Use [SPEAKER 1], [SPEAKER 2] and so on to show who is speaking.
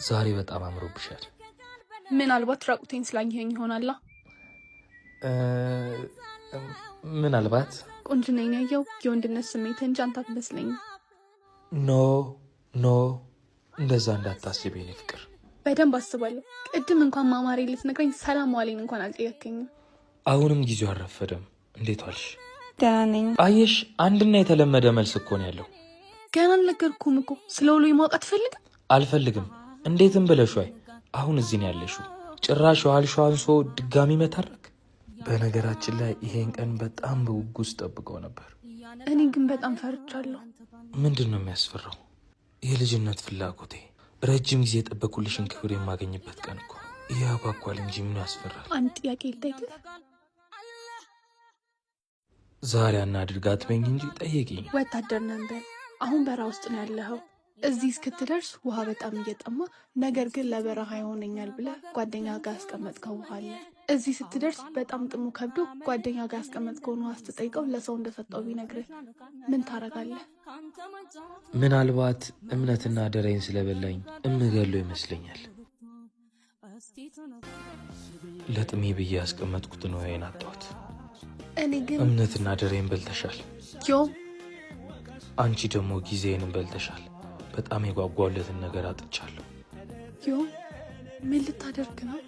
[SPEAKER 1] ዛሬ በጣም አምሮብሻል።
[SPEAKER 2] ምናልባት ራቁቴን ስላየኸኝ ይሆናላ።
[SPEAKER 1] ምናልባት
[SPEAKER 2] ቁንጅናዬን ያየው የወንድነት ስሜት እንጂ አንተ አትመስለኝም።
[SPEAKER 1] No, no፣ እንደዛ እንዳታስቢ የኔ ፍቅር።
[SPEAKER 2] በደንብ አስባለሁ። ቅድም እንኳን ማማሬ ልትነግረኝ ሰላም ዋሌን እንኳን አልጠየከኝም።
[SPEAKER 1] አሁንም ጊዜው አልረፈደም። እንዴት ዋልሽ?
[SPEAKER 3] ደህና ነኝ።
[SPEAKER 1] አየሽ፣ አንድና የተለመደ መልስ እኮ ነው ያለው።
[SPEAKER 2] ገና አልነገርኩም እኮ። ስለ ውሎ ማወቅ አትፈልግም?
[SPEAKER 1] አልፈልግም። እንዴትም ብለሽ ዋይ፣ አሁን እዚህ ነው ያለሽው። ጭራሽ ዋልሽው አንሶ ድጋሚ መታረክ። በነገራችን ላይ ይሄን ቀን በጣም በጉጉት ጠብቀው ነበር።
[SPEAKER 2] እኔ ግን በጣም ፈርቻለሁ።
[SPEAKER 1] ምንድን ነው የሚያስፈራው? የልጅነት ፍላጎቴ፣ ረጅም ጊዜ የጠበኩልሽን ክብር የማገኝበት ቀን እኮ ያጓጓል እንጂ ምን ያስፈራል?
[SPEAKER 2] አንድ ጥያቄ ልጠይቅህ።
[SPEAKER 1] ዛሬ አናድርጋት በኝ እንጂ ጠይቂኝ።
[SPEAKER 2] ወታደር ነን በል። አሁን በረሃ ውስጥ ነው ያለኸው። እዚህ እስክትደርስ ውሃ በጣም እየጠማ፣ ነገር ግን ለበረሃ ይሆነኛል ብለህ ጓደኛ ጋር ያስቀመጥከው ውሃ አለ። እዚህ ስትደርስ በጣም ጥሙ ከብዶ ጓደኛ ጋር ያስቀመጥከውን ውሃ ስትጠይቀው ለሰው እንደሰጠው ቢነግርህ ምን ታረጋለህ?
[SPEAKER 1] ምናልባት እምነትና አደራዬን ስለበላኝ እምገለው ይመስለኛል። ለጥሜ ብዬ ያስቀመጥኩትን ውሃዬን አጣሁት።
[SPEAKER 2] እኔ ግን
[SPEAKER 1] እምነትና አደራዬን በልተሻል።
[SPEAKER 2] ዮ
[SPEAKER 1] አንቺ ደግሞ ጊዜዬንም በልተሻል። በጣም የጓጓለትን ነገር አጥቻለሁ።
[SPEAKER 2] ዮ ምን ልታደርግ ነው?